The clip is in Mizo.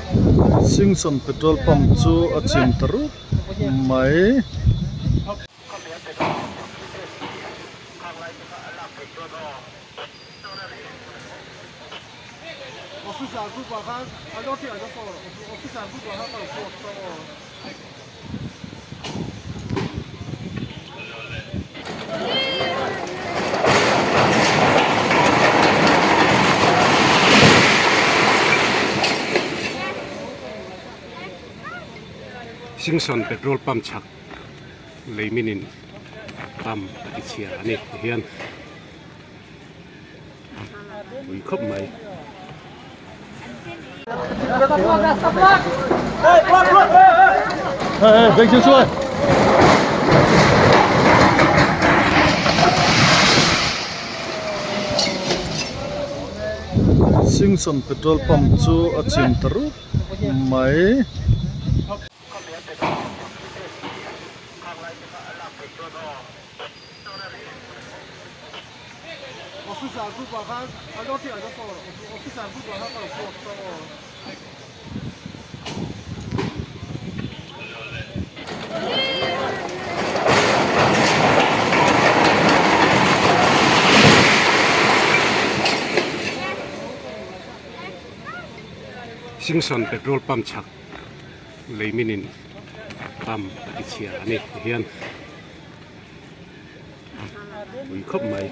Singson petrol pump chu a chim ta rup mai. Singson petrol pump chhak lei minin pump a ti chhia a ni tihian pui khawp mai. Singson petrol pump chu a chim ta rup mai. Singson petrol pump chhak lei minin pump a ti chhia a ni tihian. Pui khawp mai.